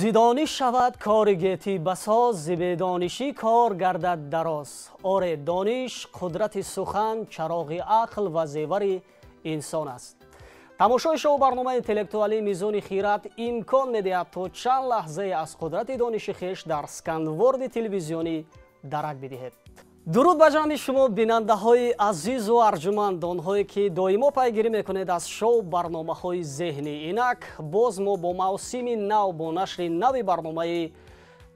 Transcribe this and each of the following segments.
Зи дониш шавад кори гетӣ басоз, зи бедонишӣ кор гардад дароз. Оре, дониш қудрати сухан, чароғи ақл ва зевари инсон аст. Тамошои шоу барномаи интеллектуалии «Мизони хират» имкон медиҳад, то чанд лаҳзае аз қудрати дониши хеш дар сканворди телевизионӣ дарак бидиҳед. Дуруд ба ҷамъи шумо, бинандаҳои азизу арҷуманд, онҳое ки доимо пайгирӣ мекунед аз шоу барномаҳои зеҳнӣ. Инак боз мо бо мавсими нав, бо нашри нави барномаи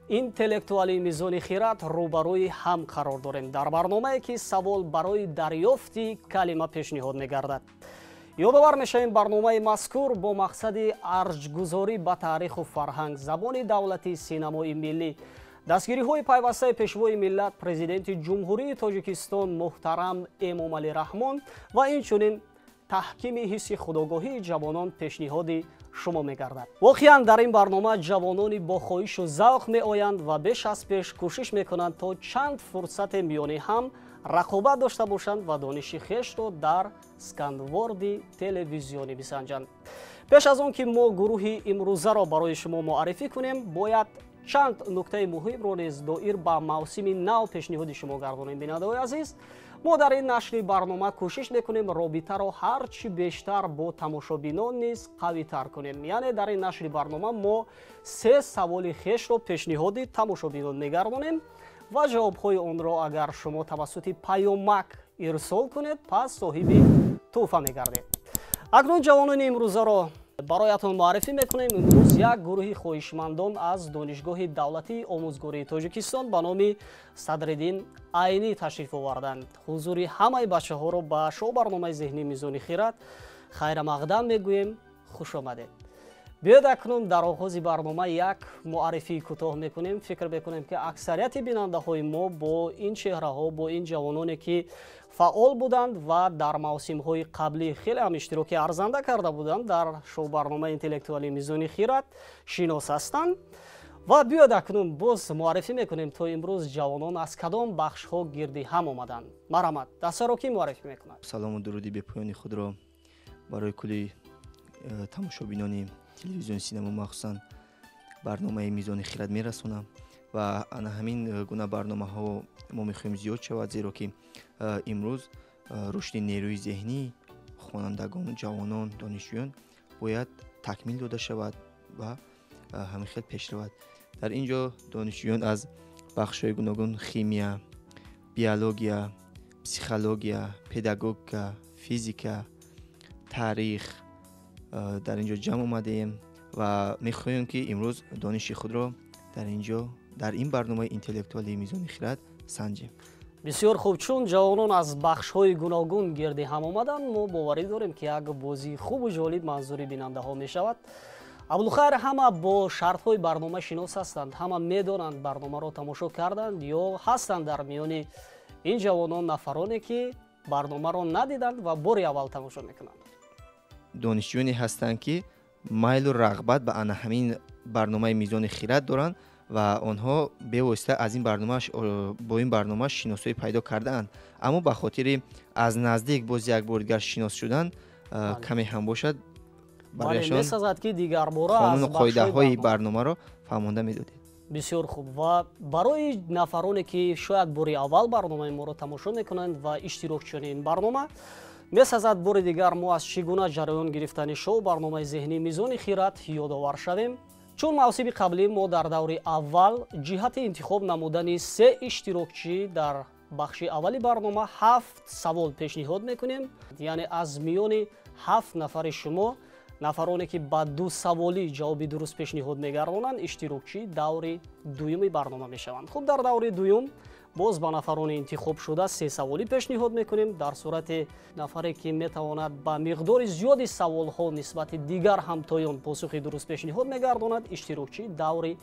интеллектуалии «Мизони хират» рӯбарӯи ҳам қарор дорем, дар барномае ки савол барои дарёфти калима пешниҳод мегардад. Ёдовар мешавем, барномаи мазкур бо мақсади арҷгузорӣ ба таъриху фарҳанг, забони давлатӣ, синамои миллӣ, дастгириҳои пайвастаи Пешвои миллат, Президенти Ҷумҳурии Тоҷикистон муҳтарам Эмомалӣ Раҳмон ва инчунин таҳкими ҳисси худогоҳии ҷавонон пешниҳоди шумо мегардад. Воқеан, дар ин барнома ҷавонони бо хоҳишу завқ меоянд ва беш аз пеш кӯшиш мекунанд, то чанд фурсате миёни ҳам рақобат дошта бошанд ва дониши хешро дар сканворди телевизионӣ бисанҷанд. Пеш аз он ки мо гурӯҳи имрӯзаро барои шумо муаррифӣ кунем, бояд чанд нуктаи муҳимро низ доир ба мавсими нав пешниҳоди шумо гардонем. Бинандаҳои азиз, мо дар ин нашри барнома кӯшиш мекунем робитаро ҳар чӣ бештар бо тамошобинон низ қавитар кунем. Яъне дар ин нашри барнома мо се саволи хешро пешниҳоди тамошобинон мегардонем ва ҷавобҳои онро агар шумо тавассути паёмак ирсол кунед, пас соҳиби тӯҳфа мегардед. Акнун ҷавонони имрӯзаро бароятон муаррифӣ мекунем. Имрӯз як гурӯҳи хоҳишмандон аз Донишгоҳи давлатии омӯзгории Тоҷикистон ба номи Садриддин Айнӣ ташриф оварданд. Ҳузури ҳамаи бачаҳоро ба шоу барномаи зеҳнии «Мизони хират» хайрамақдам мегӯем. Хуш омадед! Биёед, акнун дар оғози барнома як муаррифии кӯтоҳ мекунем. Фикр мекунем, ки аксарияти бинандаҳои мо бо ин чеҳраҳо, бо ин ҷавононе ки фаъол буданд ва дар мавсимҳои қаблӣ хеле ҳам иштироки арзанда карда буданд дар шоу барномаи интеллектуалии «Мизони хират», шинос ҳастанд. Ва биёед, акнун боз муаррифӣ мекунем, то имрӯз ҷавонон аз кадом бахшҳо гирди ҳам омаданд. Марҳамат, дастаро кӣ муаррифӣ мекунад? Салому дуруди бепоёни худро барои кулли тамошобинони телевизиони «Синамо», махсусан барномаи «Мизони хират» мерасонам. Ва ана ҳамин гуна барномаҳо мо мехоҳем зиёд шавад, зеро ки имрӯз рушди нерӯи зеҳнӣ хонандагон, ҷавонон, донишҷӯён бояд такмил дода шавад ва ҳамин хел пеш равад. Дар ин ҷо донишҷӯён аз бахшҳои гуногун: химия, биология, психология, педагогика, физика, таърих дар ин ҷо ҷамъ омадаем ва мехоҳем, ки имрӯз дониши худро дар ин ҷо, дар ин барномаи интеллектуалии «Мизони хират» санҷем. Бисёр хуб. Чун ҷавонон аз бахшҳои гуногун гирди ҳам омаданд, мо боварӣ дорем, ки як бозии хубу ҷолиб манзури бинандаҳо мешавад. Абдулхайр, ҳама бо шартҳои барнома шинос ҳастанд, ҳама медонанд, барномаро тамошо карданд ё ҳастанд дар миёни ин ҷавонон нафароне ки барномаро надиданд ва бори аввал тамошо мекунанд? Донишҷӯёне ҳастанд, ки майлу рағбат ба ана ҳамин барномаи «Мизони хират» доранд ва онҳо бевосита аз ин барнома, бо ин барнома шиносоӣ пайдо кардаанд, аммо ба хотири аз наздик боз як бори дигар шинос шудан, каме ҳам бошад, барояшон месазад, ки дигарбора қонуну қоидаҳои барномаро фаҳмонда медодем. Бисёр хуб. Ва барои нафароне ки шояд бори аввал барномаи моро тамошо мекунанд ва иштирокчиёни ин барнома, месазад бори дигар мо аз чӣ гуна ҷараён гирифтани шоу барномаи зеҳнии «Мизони хират» ёдовар шавем. Чун мавсими қаблӣ мо дар даври аввал ҷиҳати интихоб намудани се иштирокчӣ дар бахши аввали барнома ҳафт савол пешниҳод мекунем. Яъне аз миёни ҳафт нафари шумо нафароне ки ба ду саволӣ ҷавоби дуруст пешниҳод мегардонанд, иштирокчии даври дуюми барнома мешаванд. Хуб, дар даври дуюм боз ба нафарони интихобшуда се саволӣ пешниҳод мекунем. Дар сурати нафаре ки метавонад ба миқдори зиёди саволҳо нисбати дигар ҳамтоён посухи дуруст пешниҳод мегардонад, иштирокчии даври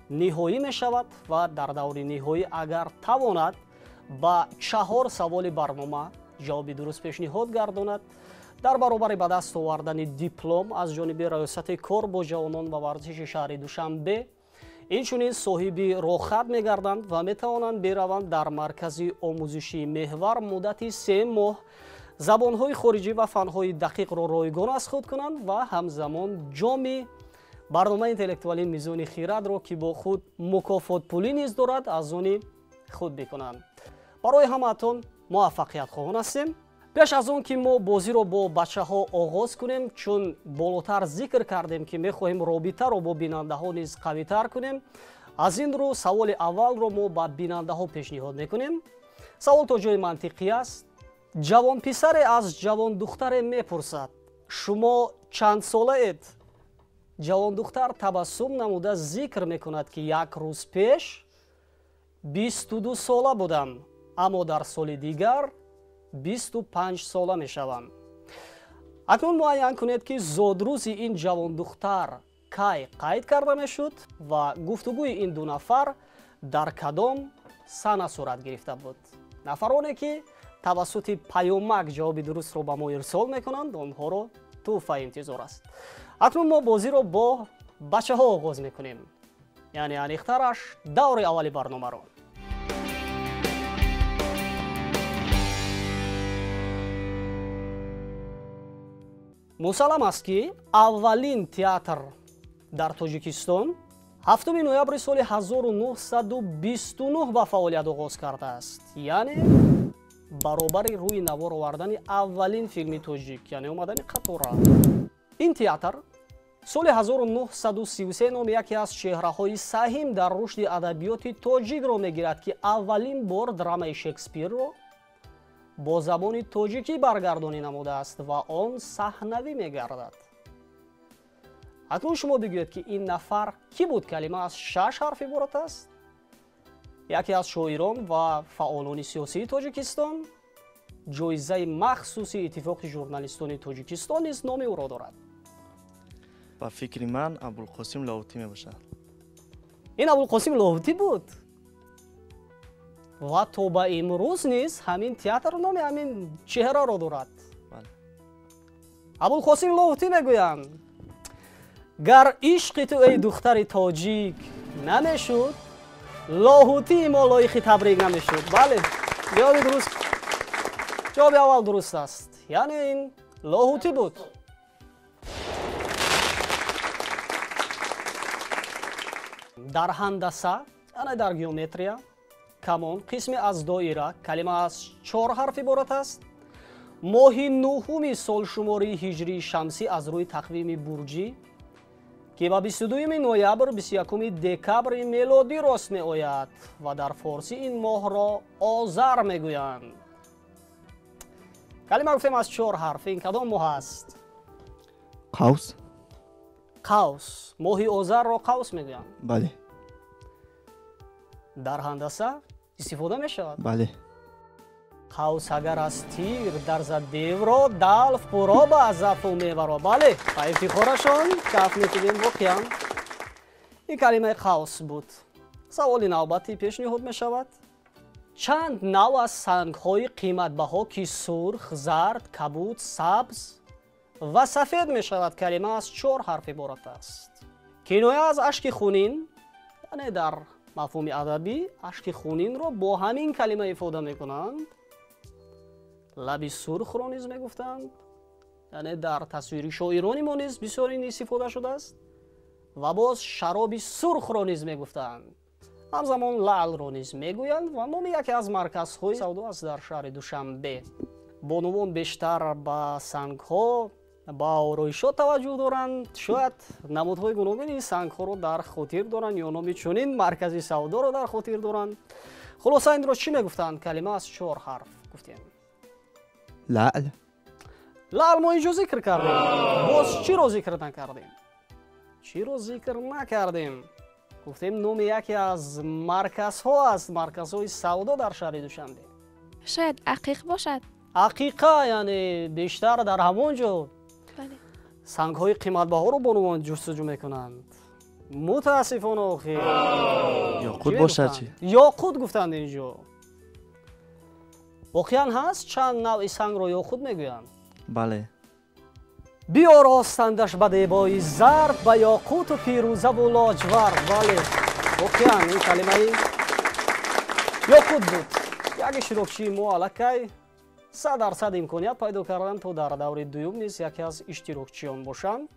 ниҳоӣ мешавад ва дар даври ниҳоӣ агар тавонад ба чаҳор саволи барнома ҷавоби дуруст пешниҳод гардонад, дар баробари ба даст овардани диплом аз ҷониби Раёсати кор бо ҷавонон ва варзиши шаҳри Душанбе, инчунин соҳиби роҳхат мегарданд ва метавонанд бираванд, дар маркази омӯзишии «Меҳвар» муддати 3 моҳ забонҳои хориҷӣ ва фанҳои дақиқро ройгон аз худ кунанд ва ҳамзамон ҷоми Барномаи интеллектуалии Мизони хирадро, ки бо худ мукофотпулӣ низ дорад, аз они худ бикунанд. Барои ҳамаатон муваффақият хоҳон ҳастем. Пеш аз он ки мо бозиро бо бачаҳо оғоз кунем, чун болотар зикр кардем, ки мехоҳем робитаро бо бинандаҳо низ қавитар кунем, аз ин рӯ саволи аввалро мо ба бинандаҳо пешниҳод мекунем. Савол то ҷои мантиқӣ аст. Ҷавонписаре аз ҷавондухтаре мепурсад: шумо чанд солаед? Ҷавондухтар табассум намуда зикр мекунад, ки як рӯз пеш 22 сола будам, аммо дар соли дигар 25 сола мешавам. Акнун муайян кунед, ки зодрӯзи ин ҷавондухтар кай қайд карда мешуд ва гуфтугӯи ин ду нафар дар кадом сана сурат гирифта буд. Нафароне ки тавассути паёмак ҷавоби дурустро ба мо ирсол мекунанд, онҳоро тӯҳфа интизор аст. Акнун мо бозиро бо бачаҳо оғоз мекунем, яъне аниқтараш даври аввали барномаро. Мусаллам аст, ки аввалин театр дар Тоҷикистон 7 ноябри соли 1929 ба фаъолият оғоз кардааст, яъне баробари рӯи навор овардани аввалин филми тоҷик, яъне омадани қатора. Ин театр соли 1933 номи яке аз чеҳраҳои саҳим дар рушди адабиёти тоҷикро мегирад, ки аввалин бор драмаи Шекспирро бо забони тоҷикӣ баргардонӣ намудааст ва он саҳнавӣ мегардад. Акнун шумо бигӯед, ки ин нафар кӣ буд? Калима аз 6 ҳарф иборат аст. Яке аз шоирон ва фаъолони сиёсии Тоҷикистон, ҷоизаи махсуси Иттифоқи журналистони Тоҷикистон низ номи ӯро дорад. Ба фикри ман Абулқосим Лоҳутӣ мебошад. Ин Абулқосим Лоҳутӣ буд ва то ба имрӯз низ ҳамин театр номи ҳамин чеҳраро дорад. Абулқосим Лоҳутӣ мегӯянд: гар ишқи ту, эй духтари тоҷик, намешуд, Лоҳутии мо лоиқи табрик намешуд. Бале, ҷавоби дуруст, ҷавоби аввал дуруст аст, яъне ин Лоҳутӣ буд. Дар ҳандаса, яъне дар геометрия, камон қисме аз доира, калима аз 4 ҳарф иборат аст. Моҳи нуҳуми солшумории ҳиҷрии шамсӣ аз рӯи тақвими бурҷӣ, ки ба 22 ноябр 21 декабри мелодӣ рост меояд ва дар форсӣ ин моҳро озар мегӯянд. Калима гуфтем аз 4 ҳарф, ин кадом моҳ аст? Қавс. Қавс. Моҳи озарро қавс мегӯянд? Бале. Дар ҳандаса истифода мешавад? Бале. Қавс агар аз тир дарзад девро, далф пуроба аз зафу меваро. Бале, ба ифтихорашон каф мекунем воқеан. Ин калимаи қавс буд. Саволи навбатӣ пешниҳод мешавад. Чанд нав аз сангҳои қиматбаҳо, ки сурх, зард, кабуд, сабз ва сафед мешавад, калима аз 4 ҳарф иборат аст. Киноя аз ашки хунин, яъне дар мафҳуми адабӣ ашки хунинро бо ҳамин калима ифода мекунанд. Лаби сурхро низ мегуфтанд, яъне дар тасвири шоирони мо низ бисёр ин истифода шудааст. Ва боз шароби сурхро низ мегуфтанд. Ҳамзамон лаълро низ мегӯянд ва номи яке аз марказҳои савдо аст дар шаҳри Душанбе. Бонувон бештар ба сангҳо, ба ороишот таваҷҷӯҳ доранд. Шояд намудҳои гуногуни сангҳоро дар хотир доранд ё номи чунин маркази савдоро дар хотир доранд. Хулоса, инро чӣ мегуфтанд? Калима аз 4 ҳарф гуфтем. Лаъл. Лаъл мо инҷо зикр кардем. Боз чиро зикр накардем? Чиро зикр накардем? Гуфтем номи яке аз марказҳо аст, марказҳои савдо дар шаҳри Душанбе. Шояд ақиқ бошад. Ақиқа, яъне бештар дар ҳамон ҷо сангҳои қиматбаҳоро бонувон ҷустуҷӯ мекунанд. Мутаассифона охир ёқут бошад чӣ? Ёқут гуфтанд инҷо. Воқеан ҳаст чанд навъи сангро ёқут мегӯянд? Бале. Биёростандаш ба дебои зард, ба ёқуту пирӯзаву лоҷвард. Бале, воқеан ин калимаи ёқут буд. Як иштирокчии мо аллакай 100% имконият пайдо карданд, то дар даври дуюм низ яке аз иштирокчиён бошанд.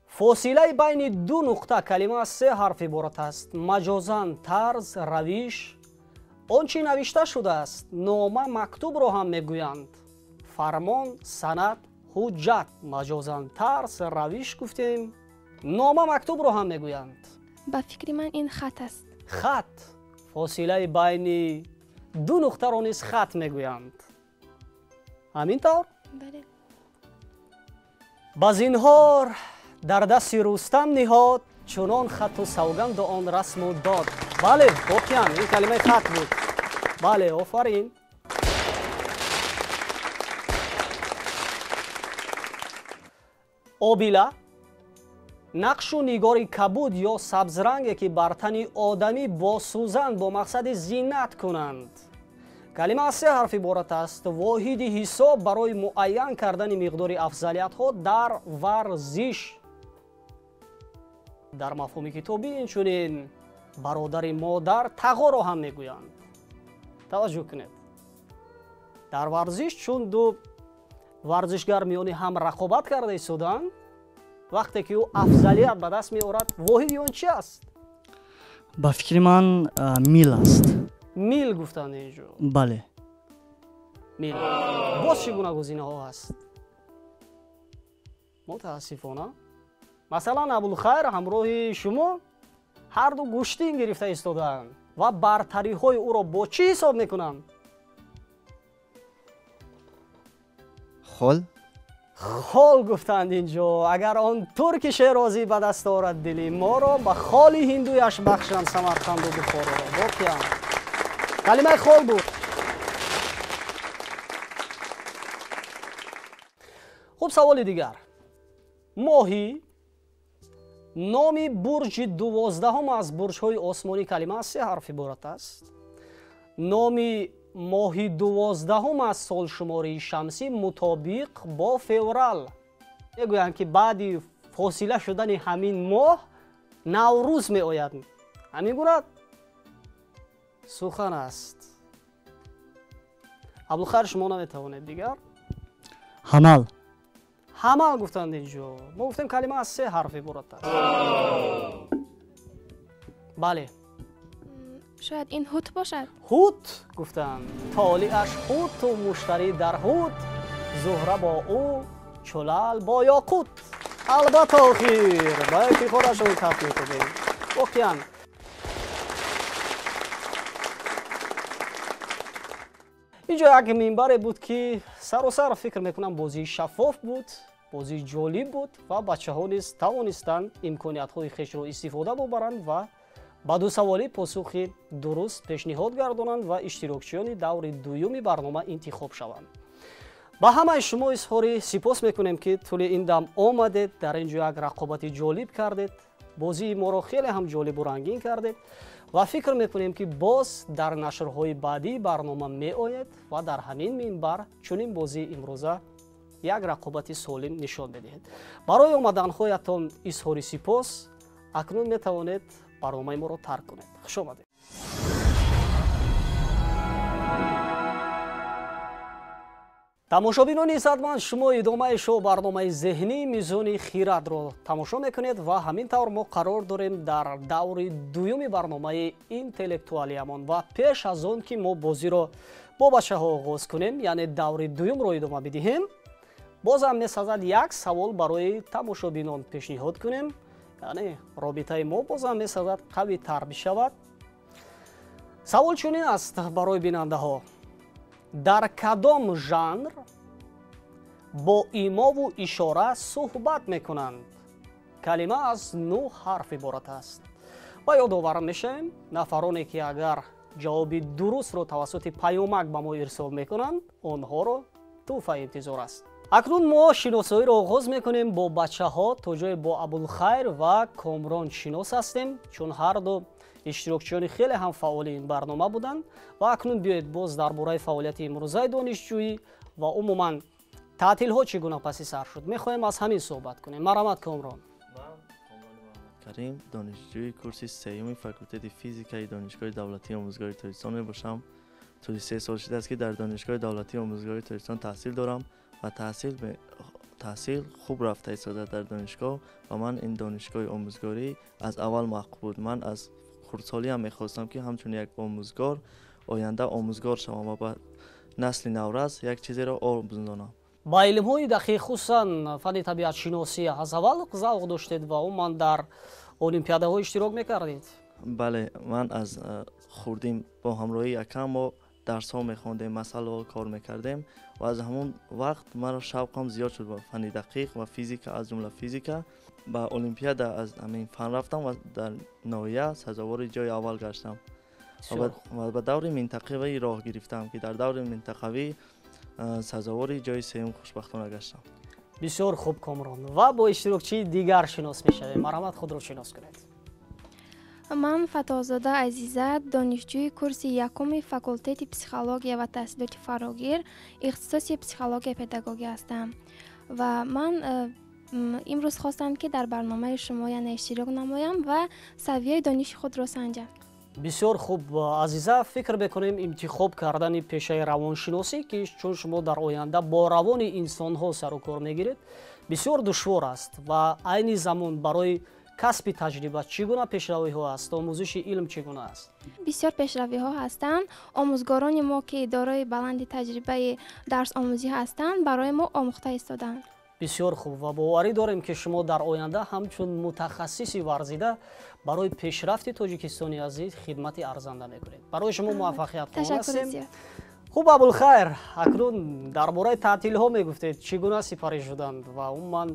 Фосилаи байни ду нуқта калима аз се ҳарф иборат аст. Маҷозан тарз, равиш. Он чӣ навишта шудааст, нома мактубро ҳам мегӯянд. Фармон, санад, ҳуҷҷат. Маҷозан тарз, равиш гуфтем. Нома мактубро ҳам мегӯянд. Ба фикри ман ин хат аст. Хат. Фосилаи байни ду нуқтаро низ хат мегӯянд. Ҳамин тавр? Бале. Ба зинҳор дар дасти Рустам ниҳод, чунон хату савганду он расму дод. Бале, воқеан ин калимаи хат буд. Бале, офарин. Обила нақшу нигори кабуд ё сабзранге ки бар тани одамӣ бо сӯзан бо мақсади зинат кунанд. Калима аз се ҳарф иборат аст. Воҳиди ҳисоб барои муайян кардани миқдори афзалиятҳо дар варзиш. Дар мафҳуми китобӣ инчунин бародари модар тағоро ҳам мегӯянд. Таваҷҷӯҳ кунед. Дар варзиш чун ду варзишгар миёни ҳам рақобат карда истоданд, вақте ки ӯ афзалият ба даст меорад, воҳиди он чи аст? Ба фикри ман мил аст. Мил гуфтанд инҷо? Бале. Мил. Боз чӣ гуна гузинаҳо ҳаст? Мутаассифона. Масалан, Абулхайр ҳамроҳи шумо ҳарду гӯштин гирифта истодаанд ва бартариҳои ӯро бо чӣ ҳисоб мекунанд? Хол? Хол гуфтанд инҷо. Агар он турки шерозӣ ба даст орад дили моро, ба холи ҳиндуяш бахшанд Самарқанду Бухороро. Воқеан калимаи хол буд. Хуб, саволи дигар. Моҳӣ номи бурҷи 12 аз бурҷҳои осмонӣ калима аз се ҳарф иборат аст. Номи моҳи 12 аз солшумории шамсӣ мутобиқ бо феврал. Мегӯянд ки баъди фосила шудани ҳамин моҳ Наврӯз меояд. Ҳамин гуна сухан аст. Абдулхайр, шумо наметавонед дигар? Ҳамал. Ҳамал гуфтанд инҷо. Мо гуфтем калима аз се ҳарф иборат аст. Бале. Шояд ин ҳут бошад? Ҳут гуфтанд. Толиаш ҳуту муштарӣ дар ҳут, Зуҳра бо ӯ, чулал бо ёқут. Албатта, охир ба ифтихорашон каф мекунем. Воқеан инҷо як минбаре буд ки саросар фикр мекунам бозии шаффоф буд, бозии ҷолиб буд ва бачаҳо низ тавонистанд имкониятҳои хешро истифода бубаранд ва ба дусаволӣ посухи дуруст пешниҳод гардонанд ва иштирокчиёни даври дуюми барнома интихоб шаванд. Ба ҳамаи шумо изҳори сипос мекунем ки тӯли ин дам омадед, дар ин ҷо як рақобати ҷолиб кардед, бозии моро хеле ҳам ҷолибу рангин кардед ва фикр мекунем ки боз дар нашрҳои баъдии барнома меояд ва дар ҳамин минбар чунин бозии имрӯза як рақобати солим нишон медиҳед. Барои омаданҳоятон изҳори сипос. Акнун метавонед барномаи моро тарк кунед. Хуш омадед. Тамошобинони иззатманд, шумо идомаи шоу барномаи зеҳнии мизони хирадро тамошо мекунед ва ҳамин тавр мо қарор дорем дар даври дуюми барномаи интеллектуалиямон ва пеш аз он ки мо бозиро бо бачаҳо оғоз кунем, яъне даври дуюмро идома бидиҳем, бозам месазад як савол барои тамошобинон пешниҳод кунем, яъне робитаи мо бозам месазад қавитар бишавад. Савол чунин аст барои бинандаҳо: дар кадом жанр бо имову ишора суҳбат мекунанд? Калима аз 9 ҳарф иборат аст. Ва ёдовар мешавем, нафароне ки агар ҷавоби дурустро тавассути паёмак ба мо ирсол мекунанд, онҳоро тӯҳфа интизор аст. Акнун мо шиносоиро оғоз мекунем бо бачаҳо. То ҷое бо Абулхайр ва Комрон шинос ҳастем, чун ҳарду иштирокчиёни хеле ҳам фаъоли ин барнома буданд. Ва акнун биёед боз дар бораи фаъолияти имрӯзаи донишҷӯӣ ва умуман таътилҳо чӣ гуна паси сар шуд мехоҳем аз ҳамин суҳбат кунем. Марҳамат, Комрон. Ман Комрони Муҳаммадкарим, донишҷӯи курси сеюми факултети физикаи Донишгоҳи давлатии омӯзгории Тоҷикистон мебошам. Тӯли 3 сол шудааст, ки дар Донишгоҳи давлатии омӯзгории Тоҷикистон таҳсил дорам ва Таҳсил хуб рафта истода дар донишгоҳ ва ман ин донишгоҳи омӯзгорӣ аз аввал маъқул буд. Ман аз хурдсолиам мехостам, ки ҳамчун як омӯзгор оянда омӯзгор шавам ва ба насли наврас як чизеро омӯзонам. Ба илмҳои дақиқ, хусусан фанни табиатшиносӣ аз аввал завқ доштед ва умуман дар олимпиадаҳо иштирок мекардед? Бале, ман аз хурдим бо ҳамроҳии акам мо дарсҳо мехондем, масъалаҳо кор мекардем ва аз ҳамон вақт маро шавқам зиёд шуд ба фанни дақиқ ва физика, аз ҷумла физика. Ба олимпиада аз ҳамин фан рафтам ва дар ноҳия сазовори ҷои аввал гаштам ва ба даври минтақавӣ роҳ гирифтам, ки дар даври минтақавӣ сазовори ҷои сеюм хушбахтона гаштам. Бисёр хуб, Комрон. Ва бо иштирокчии дигар шинос мешавем. Марҳамат, худро шинос кунед. Ман Фатҳозода Азиза, донишҷӯи курси якуми факултети психология ва таҳсилоти фарогир, ихтисоси психология педагогӣ ҳастам. Ва ман имрӯз хостам, ки дар барномаи шумо яъне иштирок намоям ва савияи дониши худро санҷам. Бисёр хуб, Азиза. Фикр мекунем, интихоб кардани пешаи равоншиносӣ, ки чун шумо дар оянда бо равони инсонҳо сару кор мегиред, бисёр душвор аст ва айни замон барои касби таҷриба чӣ гуна пешравиҳо аст? Омӯзиши илм чӣ гуна аст? Бисёр пешравиҳо ҳастанд. Омӯзгорони мо, ки дорои баланди таҷрибаи дарсомӯзӣ ҳастанд, барои мо омӯхта истоданд. Бисёр хуб ва боварӣ дорем, ки шумо дар оянда ҳамчун мутахассиси варзида барои пешрафти Тоҷикистони азиз хидмати арзанда мекунед. Барои шумо муваффақият хоҳем. Хуб, Абулхайр, акнун дар бораи таътилҳо мегуфтед, чӣ гуна сипарӣ шуданд ва умуман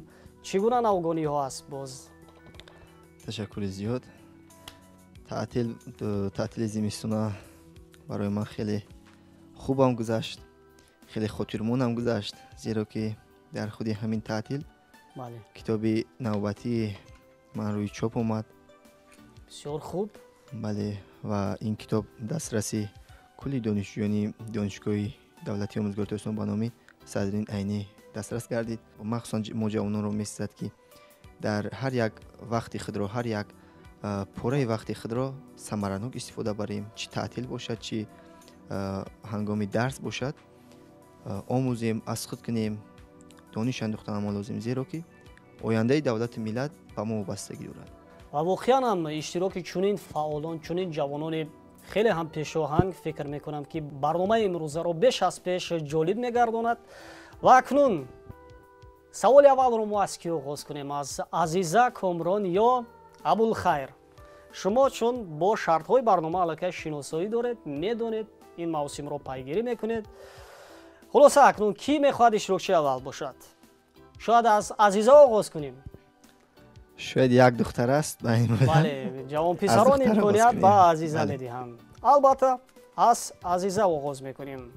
чӣ гуна навгониҳо аст боз? Ташаккури зиёд. Таътили зимистона барои ман хеле хубам гузашт, хеле хотирмонам гузашт, зеро ки дар худи ҳамин таътил китоби навбатии ман рӯи чоп омад. Бисёр хуб. Бале, ва ин китоб дастраси кулли донишҷӯёни Донишгоҳи давлатии омӯзгории Тоҷикистон ба номи Садриддин Айнӣ дастрас гардид. Махсусан мо ҷавононро месизад, ки дар ҳар як вақти худро, ҳар як пораи вақти худро самаранок истифода барем, чӣ таътил бошад, чӣ ҳангоми дарс бошад, омӯзем, аз худ кунем, дониш андӯхтан мо лозим, зеро ки ояндаи давлату миллат ба мо вобастагӣ дорад. Ва воқеан ҳам иштироки чунин фаъолон, чунин ҷавонони хеле ҳам пешоҳанг, фикр мекунам, ки барномаи имрӯзаро беш аз пеш ҷолиб мегардонад. Ва акнун саволи аввалро мо аз кӣ оғоз кунем? Аз Азиза, Комрон ё Абулхайр? Шумо чун бо шартҳои барнома аллакай шиносоӣ доред, медонед, ин мавсимро пайгирӣ мекунед. Хулоса, акнун кӣ мехоҳад иштирокчии аввал бошад? Шояд аз Азиза оғоз кунем. Шояд як духтар аст. Бале, ҷавонписарон имконият ба Азиза медиҳанд. Албатта, аз Азиза оғоз мекунем.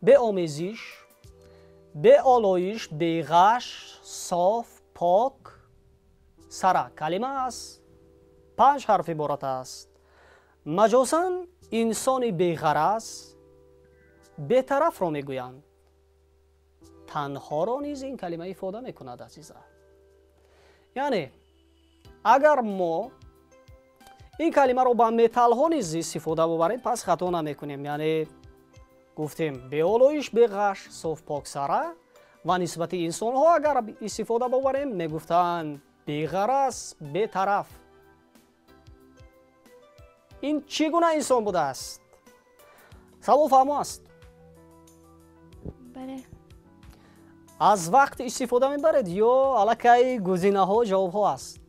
Беомезиш, беолоиш, беғаш, соф, пок, сара. Калима аз панҷ ҳарф иборат аст. Маҷозан инсони беғараз, бетарафро мегӯянд. Танҳоро низ ин калима ифода мекунад, азиза. Яъне агар мо ин калимаро ба металлҳо низ истифода бубарем, пас хато намекунем. Яъне гуфтем беолоиш, беғаш, соф, пок, сара ва нисбати инсонҳо агар истифода бубарем, мегуфтанд беғараз, бетараф. Ин чӣ гуна инсон будааст? Савол фаҳмо аст? Бале. Аз вақт истифода мебаред ё аллакай гузинаҳо, ҷавобҳо аст?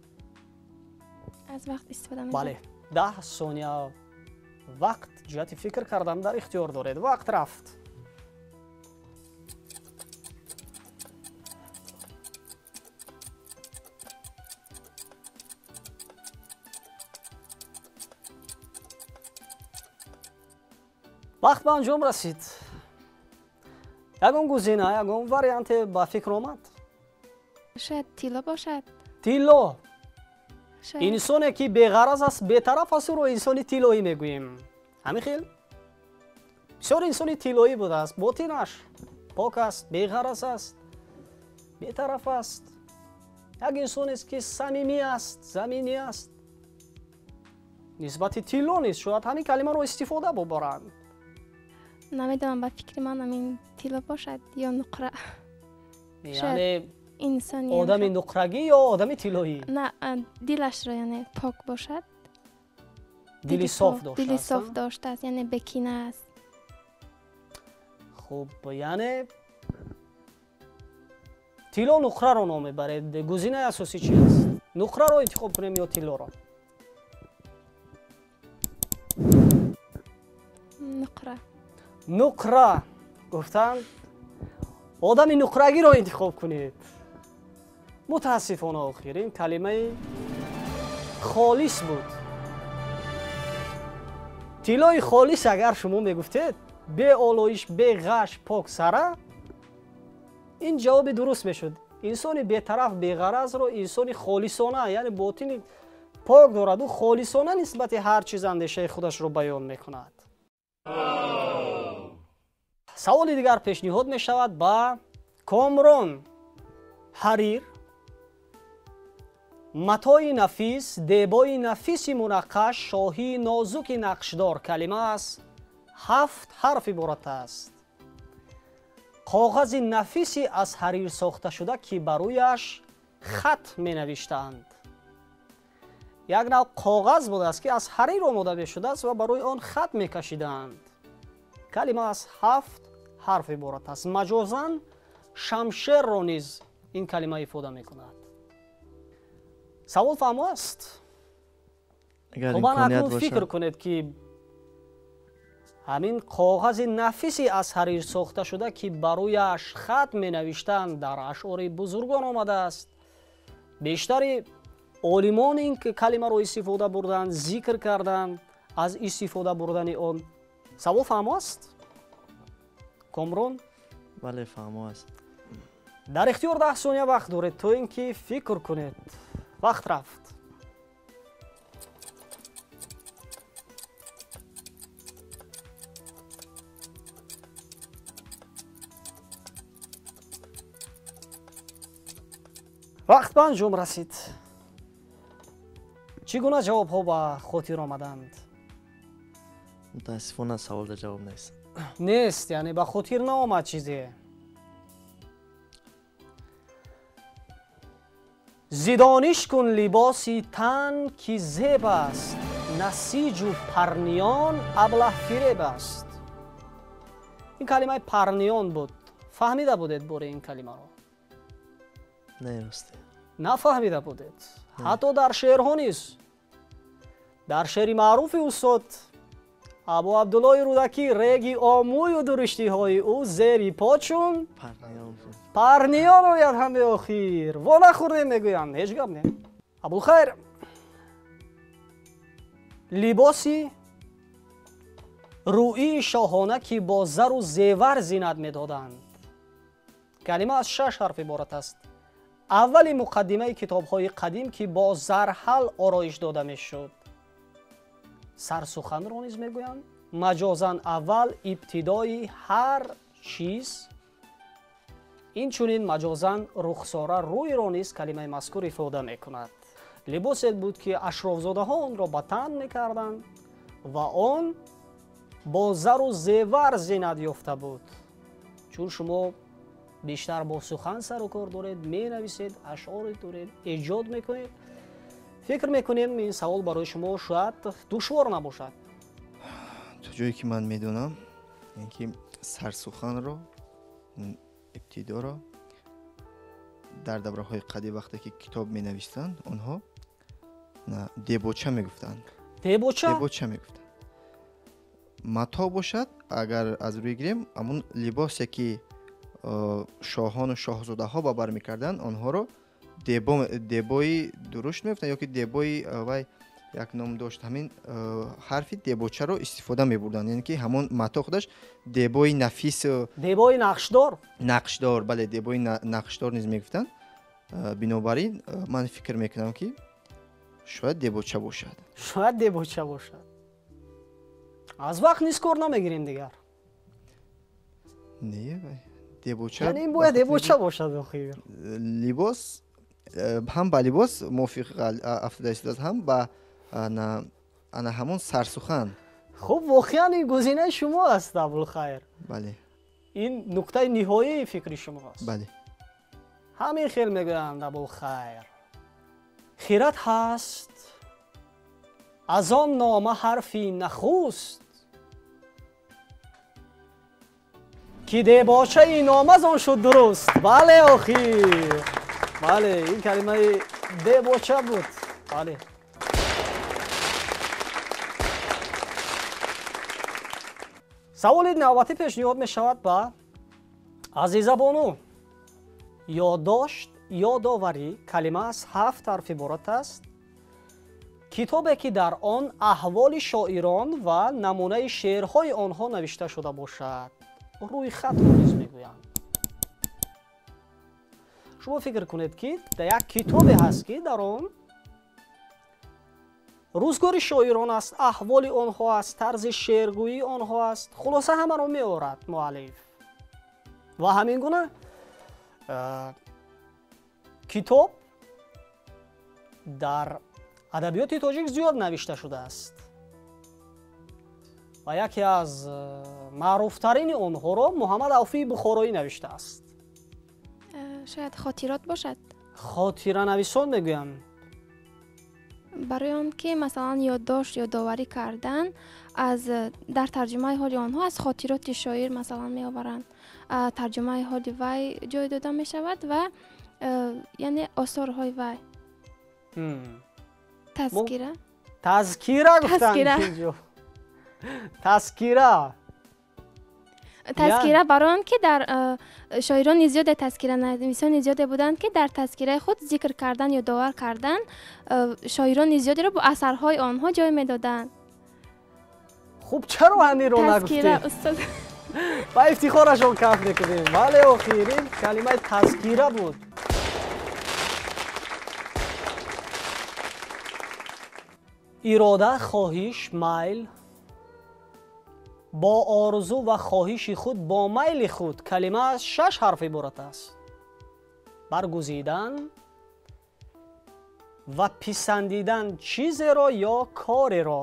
Аз вақт истифода мебарем. Бале, 10 сония вақт ҷиҳати фикр кардан дар ихтиёр доред. Вақт рафт. Вақт ба анҷом расид. Ягон гузина, ягон варианте ба фикр омад? Шояд тилло бошад. Тилло. Инсоне ки беғараз аст, бетараф аст, ӯро инсони тиллоӣ мегӯем. Ҳамин хел? Бисёр инсони тиллоӣ будааст, ботинаш пок аст, беғараз аст, бетараф аст. Як инсонест, ки самимӣ аст, заминӣ аст. Нисбати тилло низ шояд ҳамин калимаро истифода бубаранд. Намедонам, ба фикри ман ҳамин тилло бошад ё нуқра. Яъне одами нуқрагӣ ё одами тиллоӣ? На, дилашро яъне пок бошад. Дили соф доштааст. Дили соф доштааст, яъне бекина аст. Хуб, яъне тилло нуқраро ном мебаред. Гузинаи асосӣ чи аст? Нуқраро интихоб кунем ё тиллоро? Нуқра. Нуқра гуфтанд, одами нуқрагиро интихоб кунед. Мутаассифона, охир ин калимаи холис буд. Тиллои холис агар шумо мегуфтед, беолоиш, беғаш, поксара, ин ҷавоби дуруст мешуд. Инсони бетараф, беғаразро инсони холисона, яъне ботини пок дорад, ӯ холисона нисбати ҳар чиз андешаи худашро баён мекунад. Саволи дигар пешниҳод мешавад ба Комрон. Ҳарир, матои нафис, дебои нафиси мунаққаш, шоҳии нозуки нақшдор. Калима аз 7 ҳарф иборат аст. Коғази нафиси аз ҳарир сохта шуда, ки ба рӯяш хат менавиштаанд. Як нав коғаз будааст, ки аз ҳарир омода мешудааст ва ба рӯи он хат мекашидаанд. Калима аз 7 ҳарф иборат аст. Маҷозан шамшерро низ ин калима ифода мекунад. Савол фаҳмо аст? Хубан акнун фикр кунед, ки ҳамин коғази нафиси аз ҳарир сохта шуда, ки ба рӯяш хат менавиштанд, дар ашъори бузургон омадааст. Бештари олимон ин калимаро истифода бурданд, зикр карданд аз истифода бурдани он. Савол фаҳмо аст, Комрон? Бале, фаҳмо аст. Дар ихтиёр 10 сония вақт доред, то ин ки фикр кунед. Вақт рафт. Вақт ба анҷом расид. Чӣ гуна ҷавобҳо ба хотир омаданд? Мутаассифона, саволда ҷавоб нест. Нест, яъне ба хотир наомад чизе. Зидониш кун либоси тан, ки зеб аст, насиҷу парниён аблаҳ фиреб аст. Ин калимаи парниён буд. Фаҳмида будед бори ин калимаро? Не, росте. Нафаҳмида будед. Ҳатто дар шеърҳо низ. Дар шеъри маъруфи устод Абу Абдуллои Рӯдакӣ, реги омӯю дуруштиҳои ӯ зери по чун парниён ояд ҳаме охир. Во нахӯрдем мегӯянд, ҳеҷ гап не. Абулхайр, либоси рӯии шоҳона, ки бо зару зевар зинат медоданд. Калима аз 6 ҳарф иборат аст. Аввали муқаддимаи китобҳои қадим, ки бо зарҳал ороиш дода мешуд. Сарсуханро низ мегӯянд. Маҷозан аввал, ибтидои ҳар чиз. Инчунин маҷозан рухсора рӯйро низ калимаи мазкур ифода мекунад. Либосе буд, ки ашрофзодаҳо онро ба тан мекарданд ва он бо зару зевар зинат ёфта буд. Чун шумо бештар бо сухан сару кор доред, менависед, ашъоре доред, эҷод мекунед, фикр мекунем ин савол барои шумо шояд душвор набошад. То ҷое ки ман медонам, ин ки сарсуханро, ибтидоро дар давраҳои қадим, вақте ки китоб менавистанд, онҳо дебоча мегуфтанд. Дебоча? Дебоча мегуфтанд. Мато бошад, агар аз рӯй гирем, ҳамун либосе ки шоҳону шоҳзодаҳо ба бар мекарданд, онҳоро дебои дурушт мегуфтанд, ё ки дебои вай як ном дошт, ҳамин ҳарфи дебочаро истифода мебурданд. Яъне ки ҳамон мато худаш дебои нафис, дебои нақшдор, нақшдор, бале, дебои нақшдор низ мегуфтанд. Бинобар ин ман фикр мекунам, ки шояд дебоча бошад. Шояд дебоча бошад. Аз вақт низ кор намегирем дигар. Не, дебоча. Яъне ин бояд дебоча бошад охир. Либос ҳам ба либос мувофиқ афтода истодааст, ҳам ба Ана ҳамон сарсухан. Хуб, воқеан ин гузинаи шумо аст, Абулхайр. Бале. Ин нуқтаи ниҳоии фикри шумо аст. Бале. Ҳамин хел мегӯянд, Абулхайр. Хират ҳаст, аз он нома ҳарфи нахуст, ки дебочаи номаз он шуд дуруст. Бале, охир. Бале, ин калимаи дебоча буд. Бале. Саволи навбатӣ пешниҳод мешавад ба Азизабону. Ёддошт, ёдоварӣ калима аз 7 ҳарф иборат аст. Китобе ки дар он аҳволи шоирон ва намунаи шеърҳои онҳо навишта шуда бошад, рӯйхатро низ мегӯянд. Шумо фикр кунед, ки дар як китобе ҳаст, ки дар он рӯзгори шоирон аст, аҳволи онҳо аст, тарзи шеъргӯии онҳо аст. Хулоса ҳамаро меорад муаллиф. Ва ҳамин гуна китоб дар адабиёти тоҷик зиёд навишта шудааст ва яке аз маъруфтарини онҳоро Муҳаммад Авфии Бухороӣ навиштааст. Шояд хотирот бошад. Хотиранависон мегӯям. Барои он ки масалан ёддошт, ёдоварӣ кардан аз дар тарҷумаи ҳоли онҳо аз хотироти шоир масалан меоваранд. Тарҷумаи ҳоли вай ҷой дода мешавад ва яъне осорҳои вай. Тазкира. Тазкира гуфтанд инҷо. Тазкира. Тазкира барои он ки дар шоирони зиёде, тазкиранависони зиёде буданд, ки дар тазкираи худ зикр кардан, ёдовар кардан шоирони зиёдеро бо асарҳои онҳо ҷой медоданд. Хуб, чаро ҳаминро нагуфтед? Ба ифтихорашон каф мекунем. Бале, охир ин калимаи тазкира буд. Ирода, хоҳиш, майл бо орзу ва хоҳиши худ, бо майли худ. Калима аз 6 ҳарф иборат аст. Баргузидан ва писандидан чизеро ё кореро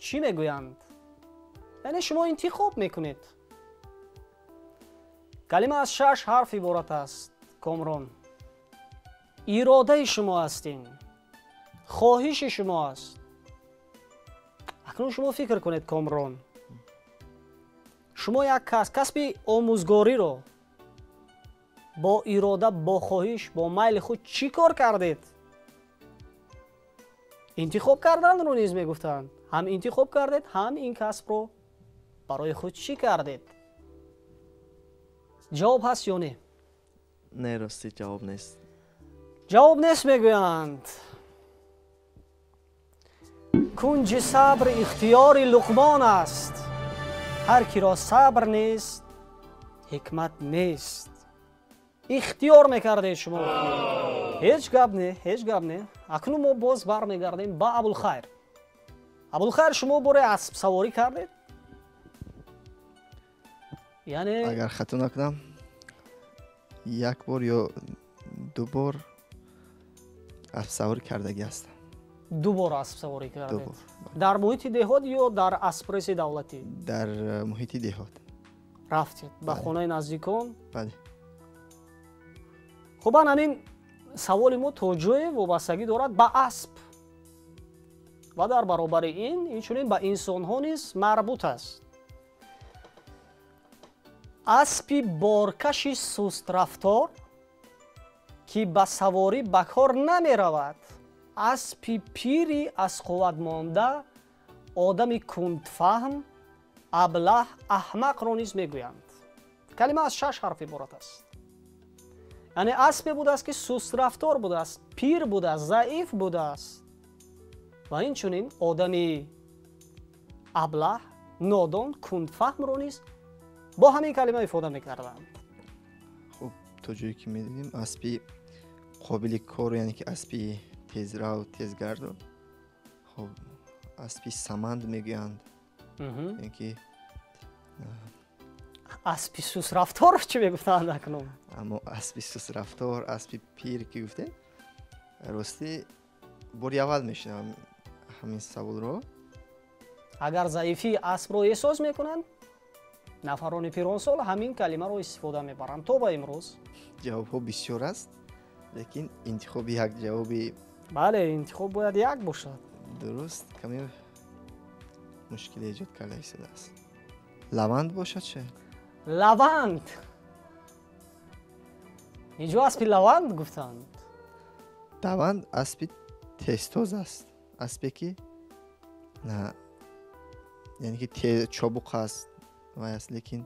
чӣ мегӯянд? Яъне шумо интихоб мекунед. Калима аз 6 ҳарф иборат аст, Комрон. Иродаи шумо аст ин, хоҳиши шумо аст. Акнун шумо фикр кунед, Комрон. Шумо як касби омӯзгориро бо ирода, бо хоҳиш, бо майли худ чӣ кор кардед? Интихоб карданро низ мегуфтанд. Ҳам интихоб кардед, ҳам ин касбро барои худ чӣ кардед? Ҷавоб ҳаст ё не? Не, рости ҷавоб нест. Ҷавоб нест мегӯянд. Кунҷи сабр ихтиёри Луқмон аст. Ҳар киро сабр нест, ҳикмат нест. Ихтиёр мекардед шумо. Ҳеҷ гап не, ҳеҷ гап не. Акнун мо боз бармегардем ба Абулхайр. Абулхайр, шумо боре аспсаворӣ кардед? Яъне агар хато накунам, як бор ё ду бор аспсаворӣ кардагӣ ҳастам. Ду бор аспсаворӣ кардед? Дар муҳити деҳот ё дар аспреси давлатӣ? Дар муҳити деҳот. Рафтед ба хонаи наздикон? Бале. Хуб, ан ҳамин саволи мо то ҷое вобастагӣ дорад ба асп ва дар баробари ин инчунин ба инсонҳо низ марбут аст. Аспи боркаши сустрафтор, ки ба саворӣ ба кор намеравад, аспи пири аз қувват монда, одами кундфаҳм, аблаҳ, аҳмақро низ мегӯянд. Калима аз 6 ҳарф иборат аст. Яъне аспе будааст, ки сустрафтор будааст, пир будааст, заиф будааст ва инчунин одами аблаҳ, нодон, кундфаҳмро низ бо ҳамин калима ифода мекарданд. Хуб, то ҷое ки медонем, аспи қобили кор, яъне ки аспи тезрав, тезгарду, хуб, аспи саманд мегӯянд. Яъне ки аспи сустрафтор чӣ мегуфтанд акнун? Аммо аспи сустрафтор, аспи пир ки гуфтем, ростӣ бори аввал мешунавам ҳамин саволро. Агар заифии аспро эҳсос мекунанд, нафарони пиронсол ҳамин калимаро истифода мебаранд то ба имрӯз. Ҷавобҳо бисёр аст, лекин интихоби як ҷавоби... Бале, интихоб бояд як бошад. Дуруст, каме мушкиле эҷод карда истодааст. Лаванд бошад шояд? Лаванд! Инҷо аспи лаванд гуфтанд. Даванд аспи тезтоз аст. Аспе ки на, яъне ки чобуқ аст вай аст, лекин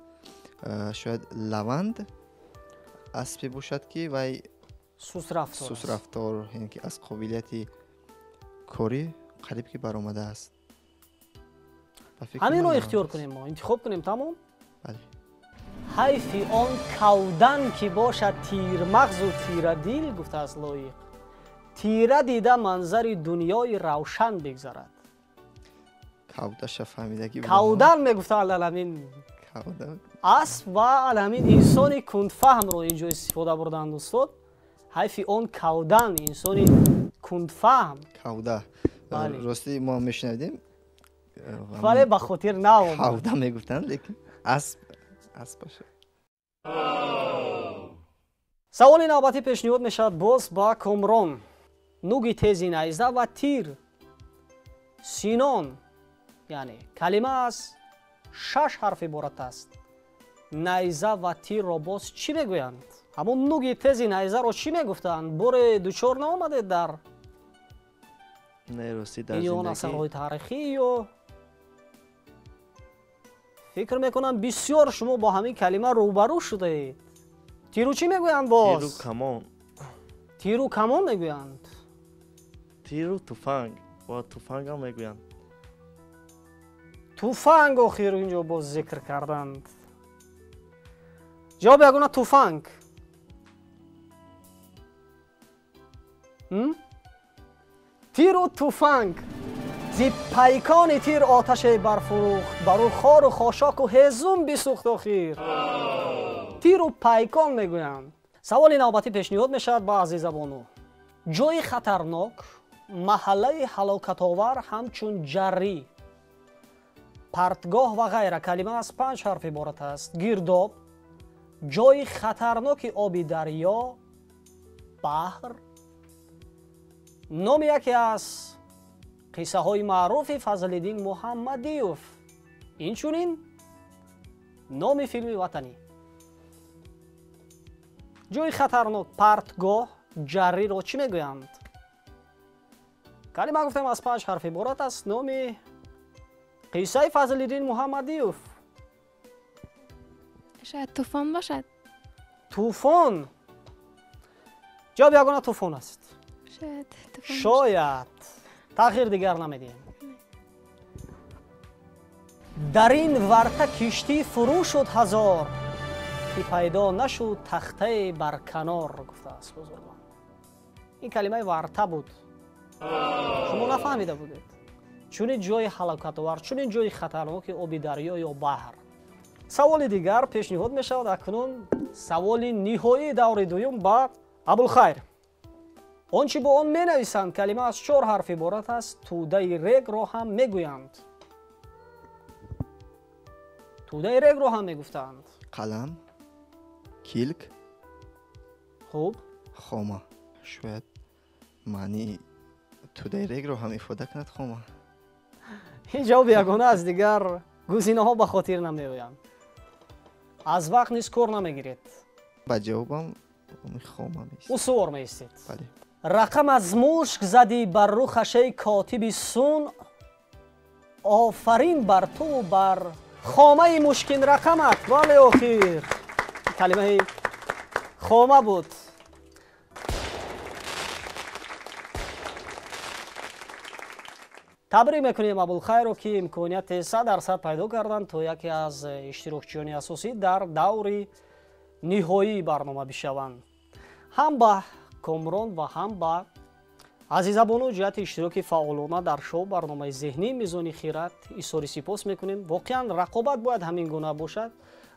шояд лаванд аспе бошад ки вай сустрафтор, яъне ки аз қобилияти корӣ қариб ки баромадааст. Ҳаминро ихтиёр кунем мо, интихоб кунем, тамом? Бале. Ҳайфи он кавдан ки бошад тирмағзу тирадил, гуфтааст Лоиқ. Тира дида манзари дунёи равшан бигзарад. Кавдаша фаҳмидаги. Кавдан мегуфтанд алҳамин асп ва алҳамин инсони кундфаҳмро инҷо истифода бурданд устод. Ҳайфи он кавдан, инсони кундфаҳм. Кавда. Рости мо мешунавидем. Вале ба хотир наомад. Кавда мегуфтанд, лекин асп аспаша. Саволи навбатӣ пешниҳод мешавад боз ба Комрон. Нуги тези найза ва тир. Синон, яъне калима аз 6 ҳарф иборат аст. Найза ва тирро боз чӣ мегӯянд? Ҳамон нуги тези найзаро чӣ мегуфтанд? Боре дучор наомадед дар Не, рости дар ин он асарҳои таърихӣ ё фикр мекунам бисёр шумо бо ҳамин калима рӯбарӯ шудаед. Тиру чӣ мегӯянд боз? Тиру камон. Тиру камон мегӯянд. Тиру туфанг. Бо туфангам мегӯянд. Туфанг охир инҷо боз зикр карданд. Ҷавоб ягона туфанг. Тиру туфанг. Зи пайкони тир оташе барфурӯхт, бар ӯ хору хошоку ҳезум бисӯхт охир. Тиру пайкон мегӯянд. Саволи навбатӣ пешниҳод мешавад ба Азизабону. Ҷои хатарнок, маҳаллаи ҳалокатовар ҳамчун ҷаррӣ, партгоҳ ва ғайра. Калима аз 5 ҳарф иборат аст. Гирдоб, ҷои хатарноки оби дарё, баҳр. Номи яке аз қиссаҳои маъруфи Фазлиддин Муҳаммадиев. Инчунин номи филми ватанӣ. Ҷои хатарнок, партгоҳ, ҷарриро чӣ мегӯянд? Калима гуфтем аз 5 ҳарф иборат аст. Номи қиссаи Фазлиддин Муҳаммадиев. Шояд тӯфон бошад. Тӯфон. Ҷавоб ягона тӯфон аст. Шояд тӯфон. Шояд. Тағйир дигар намедиҳем. Дар ин варта киштӣ фурӯ шуд ҳазор, ки пайдо нашуд тахтае бар канор, гуфтааст бузургон. Ин калимаи варта буд. Шумо нафаҳмида будед. Чунин ҷои ҳалокатовар, чунин ҷои хатарноки оби дарё ё баҳр. Саволи дигар пешниҳод мешавад акнун саволи ниҳоии даври дуюм ба Абулхайр. Он чӣ бо он менависанд, калима аз 4 ҳарф иборат аст. Тӯдаи регро ҳам мегӯянд. Тӯдаи регро ҳам мегуфтанд. Қалам, килк, хуб, хома. Шояд маънии тӯдаи регро ҳам ифода кунад хома. Ин ҷавоби ягона аз дигар гузинаҳо ба хотир намеоянд. Аз вақт низ кор намегиред. Ба ҷавобам хома меистед. Устувор меистед. Бале. Рақам аз мушк задӣ бар рухашаи котиби сунъ, офарин бар ту бар хомаи мушкин рақамат. Бале, охир калимаи хома буд. Табрик мекунем Абулхайро, ки имконияти 100% пайдо карданд то яке аз иштирокчиёни асосӣ дар даври ниҳоии барнома бишаванд. Ҳам ба Комрон ва ҳам ба Азизабону ҷиҳати иштироки фаъолона дар шоу барномаи зеҳнии Мизони хират изҳори сипос мекунем. Воқеан рақобат бояд ҳамин гуна бошад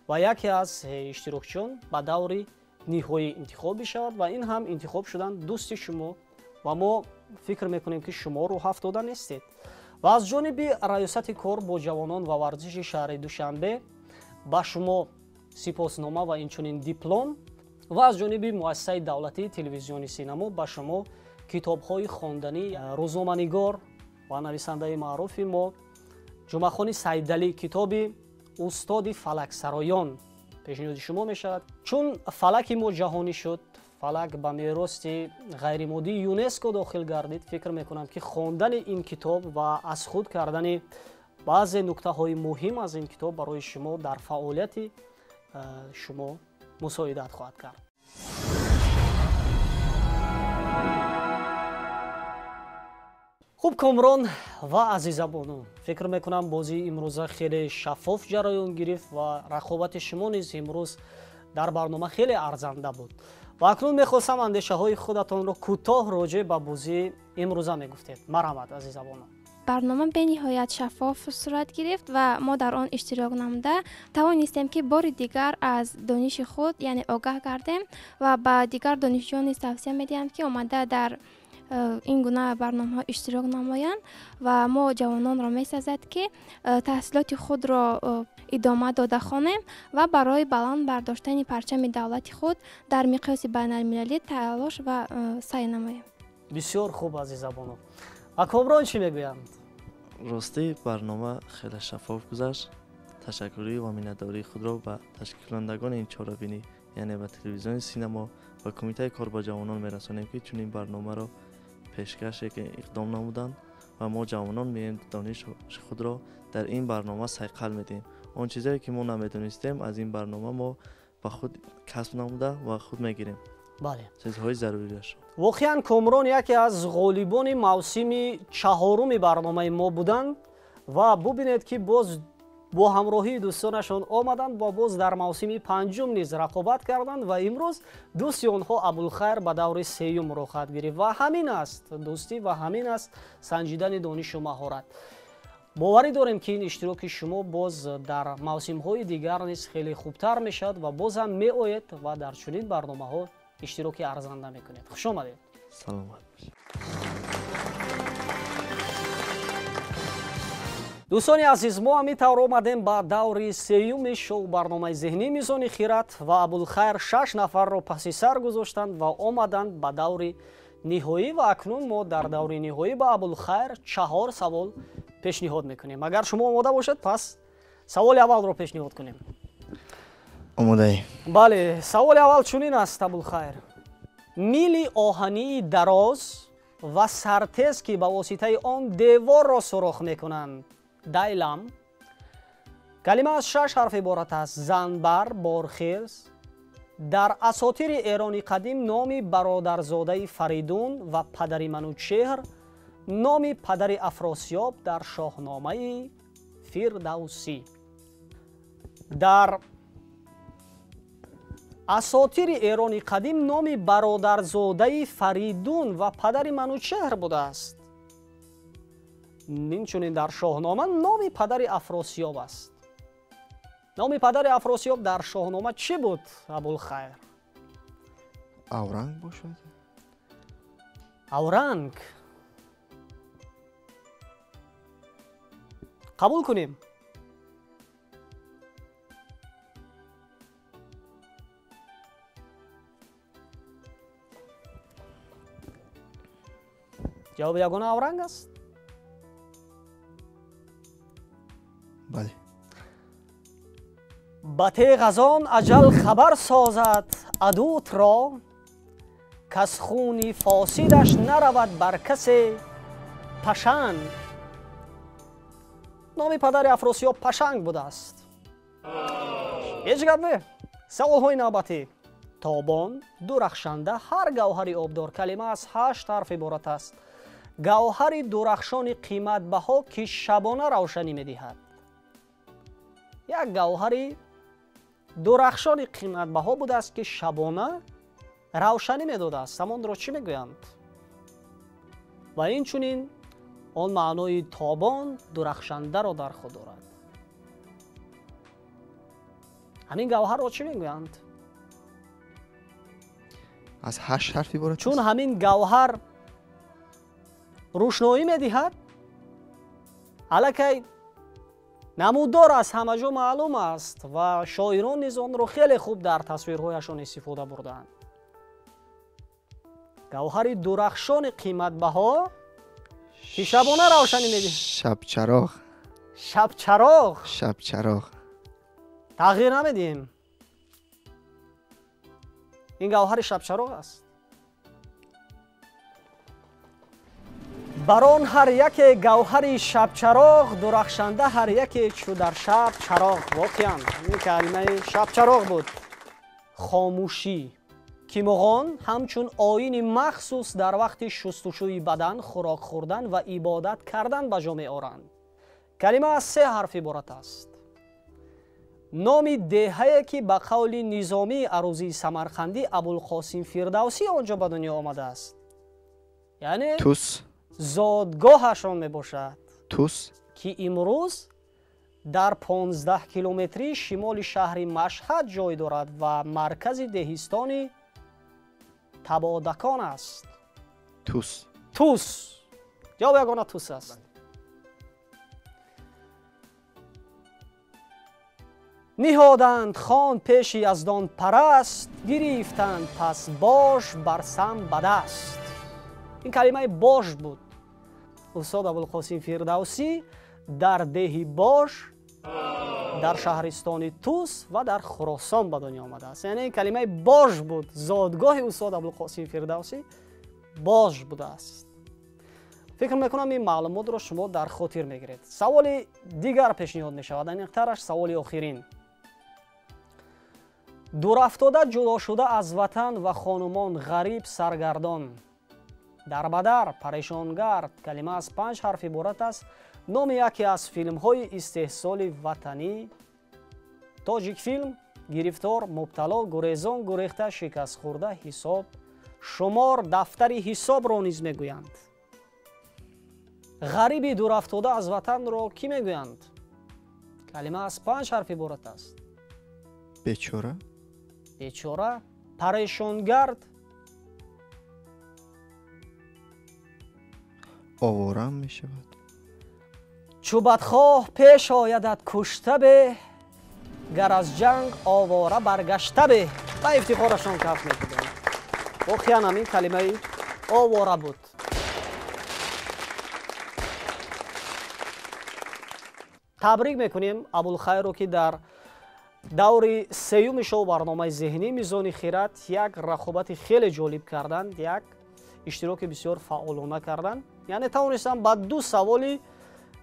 ва яке аз иштирокчиён ба даври ниҳоӣ интихоб бишавад ва ин ҳам интихоб шудан дӯсти шумо ва мо фикр мекунем, ки шумо рӯҳафтода нестед. Ва аз ҷониби раёсати кор бо ҷавонон ва варзиши шаҳри Душанбе ба шумо сипоснома ва инчунин диплом ва аз ҷониби муассисаи давлатии телевизиони Синамо ба шумо китобҳои хонданӣ рӯзноманигор ва нависандаи маъруфи мо Ҷумъахони Сайдалӣ китоби устоди фалаксароён пешниҳоди шумо мешавад. Чун фалаки мо ҷаҳонӣ шуд, фалак ба мероси ғайримоддии ЮНЕСКО дохил гардид, фикр мекунам ки хондани ин китоб ва аз худ кардани баъзе нуктаҳои муҳим аз ин китоб барои шумо дар фаъолияти шумо мусоидат хоҳад кард. Хуб, Комрон ва Азизабону, фикр мекунам бозии имрӯза хеле шаффоф ҷараён гирифт ва рақобати шумо низ имрӯз дар барнома хеле арзанда буд. Ва акнун мехостам андешаҳои худатонро кӯтоҳ роҷеъ ба бозии имрӯза мегуфтед. Марҳамат, Азизабону. Барнома бениҳоят шаффоф сурат гирифт ва мо дар он иштирок намуда тавонистем, ки бори дигар аз дониши худ, яъне огаҳ гардем ва ба дигар донишҷӯён низ тавсия медиҳам, ки омада дар ин гуна барномаҳо иштирок намоянд ва мо ҷавононро месазад, ки таҳсилоти худро идома дода хонем ва барои баланд бардоштани парчами давлати худ дар миқёси байналмилалӣ талош ва саъй намоем. Бисёр хуб, Азизабону. Ва Комрон чӣ мегӯянд? Ростӣ, барнома хеле шаффоф гузашт. Ташаккурӣ ва миннатдории худро ба ташкилкунандагони ин чорабинӣ, яъне ба телевизиони Синамо ва кумитаи кор бо ҷавонон мерасонем, ки чунин барномаро пешкаше ки иқдом намуданд ва мо ҷавонон меем дониши худро дар ин барнома сайқал медиҳем. Он чизое ки мо намедонистем, аз ин барнома мо ба худ касб намуда ва худ мегирем. Бале, чизҳои зарурияшро. Воқеан, Комрон яке аз ғолибони мавсими чаҳоруми барномаи мо буданд ва бубинед, ки боз бо ҳамроҳии дӯстонашон омаданд ва боз дар мавсими панҷум низ рақобат карданд ва имрӯз дӯсти онҳо Абулхайр ба даври сеюм роҳхат гирифт. Ва ҳамин аст дӯстӣ ва ҳамин аст санҷидани донишу маҳорат. Боварӣ дорем, ки ин иштироки шумо боз дар мавсимҳои дигар низ хеле хубтар мешавад ва боз ҳам меоед ва дар чунин барномаҳо иштироки арзанда мекунед. Хуш омадед. Саломат бошед. Дӯстони азиз, мо ҳамин тавр омадем ба даври сеюми шоу барномаи зеҳнии Мизони хират ва Абулхайр 6 нафарро паси сар гузоштанд ва омаданд ба даври ниҳоӣ ва акнун мо дар даври ниҳоӣ ба Абулхайр 4 савол пешниҳод мекунем. Агар шумо омода бошед, пас саволи аввалро пешниҳод кунем. Омодаем. Бале, саволи аввал чунин аст, Абулхайр. Мили оҳании дароз ва сартез, ки ба воситаи он деворро сурох мекунанд. Дайлам. Калима аз 6 ҳарф иборат аст. Занбар, борхирс. Дар асотири эрони қадим номи бародарзодаи Фаридун ва падари Манучеҳр, номи падари Афросиёб дар шоҳномаи Фирдавсӣ. Дар асотири эрони қадим номи бародарзодаи Фаридун ва падари Манучеҳр будааст. Инчунин дар шоҳнома номи падари Афросиёб аст. Номи падари Афросиёб дар шоҳнома чӣ буд, Абулхайр? Авранг бошад? Авранг. Қабул кунем. Ҷавоби ягона Авранг аст? Бале. Ба теғ аз он аҷал хабар созад адутро, кас хуни фосидаш наравад бар касе пашанг. Номи падари Афросиёб Пашанг будааст. Ҳеҷ гап не. Саволҳои навбатӣ. Тобон, дурахшанда, ҳар гавҳари обдор. Калима аз 8 ҳарф иборат аст. Гавҳари дурахшони қиматбаҳо, ки шабона равшанӣ медиҳад. Як гавҳари дурахшони қиматбаҳо будааст, ки шабона равшанӣ медодааст. Ҳамонро чӣ мегӯянд? Ва инчунин он маънои тобон, дурахшандаро дар худ дорад. Ҳамин гавҳарро чӣ мегӯянд? Аз 8 ҳарф иборат аст. Чун ҳамин гавҳар рӯшноӣ медиҳад, Аллакай намудор аз ҳама ҷо маълум аст ва шоирон низ онро хеле хуб дар тасвирҳояшон истифода бурдаанд. Гавҳари дурахшони қиматбаҳо ки шабона равшанӣ медиҳад. Шабчароғ. Шабчароғ. Шабчароғ. Тағйир намедиҳем. Ин гавҳари шабчароғ аст. Бар он ҳар яке гавҳари шабчароғ, дурахшанда ҳар яке чу дар шаб чароғ. Воқеан ин калимаи шабчароғ буд. Хомӯшӣ ки муғон ҳамчун оини махсус дар вақти шустушӯи бадан, хӯрок хӯрдан ва ибодат кардан ба ҷо меоранд. Калима аз се ҳарф иборат аст. Номи деҳае ки ба қавли Низомии Арӯзии Самарқандӣ Абулқосим Фирдавсӣ он ҷо ба дунё омадааст, яъне Тус. Зодгоҳашон мебошад. Тус. Ки имрӯз дар 15 километрии шимоли шаҳри Машҳад ҷой дорад ва маркази деҳистони Табодакон аст. Тус. Тус. Ҷавоб ягона Тус аст. Ниҳоданд хон пеши яздонпараст, гирифтанд пас бош бар сам ба даст. Ин калимаи бош буд. Устод Абулқосим Фирдавсӣ дар деҳи Бош, дар шаҳристони Тус ва дар Хуросон ба дунё омадааст. Яъне ин калимаи бош буд. Зодгоҳи устод Абулқосим Фирдавсӣ бош будааст. Фикр мекунам ин маълумотро шумо дар хотир мегиред. Саволи дигар пешниҳод мешавад, аниқтараш саволи охирин. Дурафтода ҷудошуда аз ватан ва хонумон, ғариб саргардон, дарбадар, парешонгард. Калима аз 5 ҳарф иборат аст. Номи яке аз филмҳои истеҳсоли ватанӣ Тоҷикфилм: гирифтор, мубтало, гурезон, гурехта, шикастхӯрда, ҳисоб, шумор, дафтари ҳисобро низ мегӯянд. Ғариби дурафтода аз ватанро кӣ мегӯянд? Калима аз 5 ҳарф иборат аст. Бечора. Бечора, парешонгард, овора мешавад. Чу бадхоҳ пеш оядат кушта бе, гар аз ҷанг овора баргашта бе. Ба ифтихорашон каф мекунанд. Воқеан ҳамин калимаи овора буд. Табрик мекунем Абулхайрро, ки дар даври сеюми шоу барномаи зеҳнӣ Мизони хират як рақобати хеле ҷолиб карданд, як иштироки бисёр фаъолона карданд. Яъне тавонистанд ба 2 саволи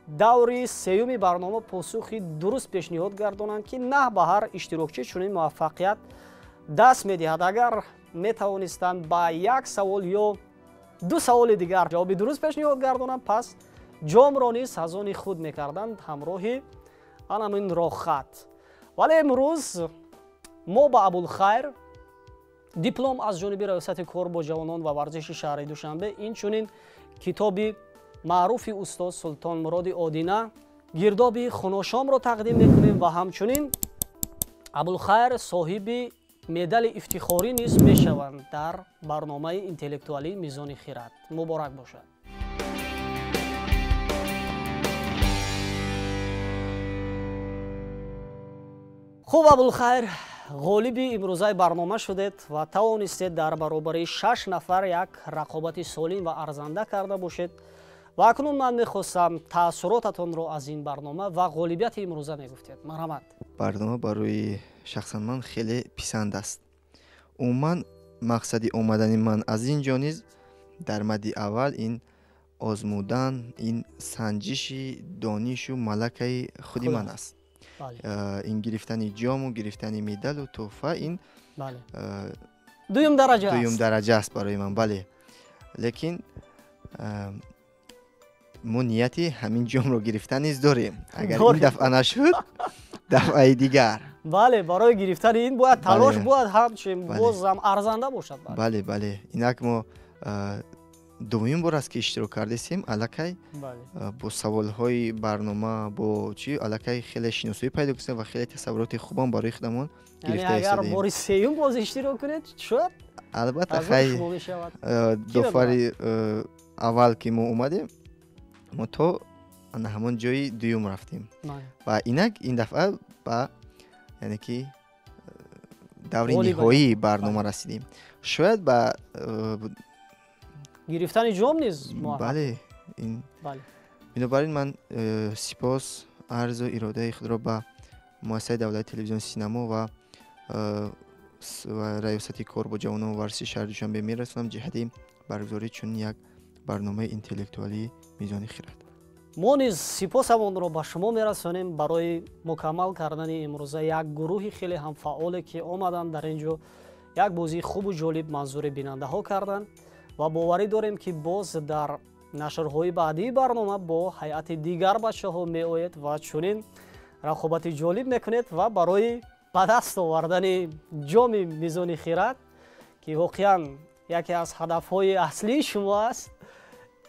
даври сеюми барнома посухи дуруст пешниҳод гардонанд, ки на ба ҳар иштирокчӣ чунин муваффақият даст медиҳад. Агар метавонистанд ба як савол ё 2 саволи дигар ҷавоби дуруст пешниҳод гардонанд, пас ҷомро низ аз они худ мекарданд ҳамроҳи анамин рохат. Вале имрӯз мо ба Абулхайр диплом аз ҷониби Раёсати кор бо ҷавонон ва варзиши шаҳри Душанбе, инчунин китоби маъруфи устод Султон Муроди Одина Гирдоби хуношомро тақдим мекунем ва ҳамчунин Абулхайр соҳиби медали ифтихорӣ низ мешаванд дар барномаи интеллектуалии Мизони хират. Муборак бошад. Хуб, Абулхайр, ғолиби имрӯзаи барнома шудед ва тавонистед дар баробари 6 нафар як рақобати солим ва арзанда карда бошед. Ва акнун ман мехостам таассуротатонро аз ин барнома ва ғолибияти имрӯза мегуфтед. Марҳамат. Барнома барои шахсан ман хеле писанд аст. Умуман мақсади омадани ман аз ин ҷо низ дар мадди аввал ин озмудан, ин санҷиши донишу малакаи худи ман аст. Ин гирифтани ҷому, гирифтани медалу тӯҳфа ин дуюм дараҷа аст. Дуюм дараҷа аст барои ман, бале. Лекин мо нияти ҳамин ҷомро гирифтан низ дорем. Агар ин дафъа нашуд, дафъаи дигар. Бале, барои гирифтани ин бояд талош бояд ҳамчин боз ҳам арзанда бошад. Бале, бале. Инак мо дуввумин бор аст ки иштирок кардесем, аллакай бо саволҳои барнома, бо чи аллакай хеле шиносоӣ пайдо кардем ва хеле тасаввуроти хубам барои худамон гирифта агар истодем. Бори сеюм боз иштирок кунед, шояд албатта хай дофари аввал ки мо омадем, мо то ана ҳамон ҷои дуюм рафтем ва инак ин дафъа ба яъне ки даври ниҳоии барнома расидем. Шояд ба гирифтани ҷом низ. Бале, бинобар ин ман сипос арзу иродаи худро ба муассисаи давлати телевизиони синамо ва раёсати кор бо ҷавонон ва варзиши шаҳри Душанбе мерасонам ҷиҳати баргузории чунин як барномаи интеллектуалии Мизони хирад. Мо низ сипосамонро ба шумо мерасонем барои мукаммал кардани имрӯза як гурӯҳи хеле ҳам фаъоле, ки омаданд дар ин ҷо як бозии хубу ҷолиб манзури бинандаҳо карданд ва боварӣ дорем, ки боз дар нашрҳои баъдии барнома бо ҳайати дигар бачаҳо меоед ва чунин рақобати ҷолиб мекунед ва барои ба даст овардани ҷоми Мизони хирад, ки воқеан яке аз ҳадафҳои аслии шумо аст,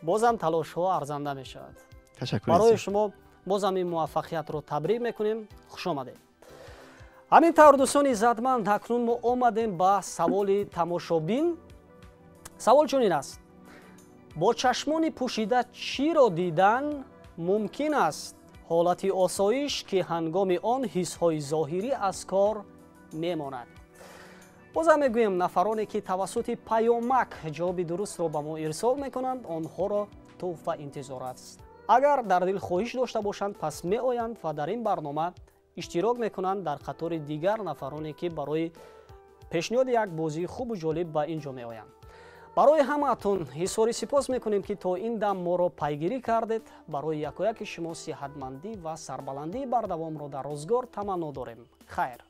бозам талошҳо арзанда мешавад. Барои шумо бозам ин муваффақиятро табрик мекунем. Хушомадед. Ҳамин тавр, дӯстони иззатманд, акнун мо омадем ба саволи тамошобин. Савол чунин аст: бо чашмони пӯшида чиро дидан мумкин аст? Ҳолати осоиш, ки ҳангоми он ҳиссҳои зоҳирӣ аз кор мемонад. Бозам мегӯем, нафароне, ки тавассути паёмак ҷавоби дурустро ба мо ирсол мекунанд, онҳоро тӯҳфа интизор аст. Агар дар дил хоҳиш дошта бошанд, пас меоянд ва дар ин барнома иштирок мекунанд дар қатори дигар нафароне, ки барои пешниҳоди як бозии хубу ҷолиб ба ин ҷо меоянд. Барои ҳамаатон изҳори сипос мекунем, ки то ин дам моро пайгирӣ кардед. Барои якояки шумо сиҳатмандӣ ва сарбаландии бардавомро дар рӯзгор таманно дорем. Хайр.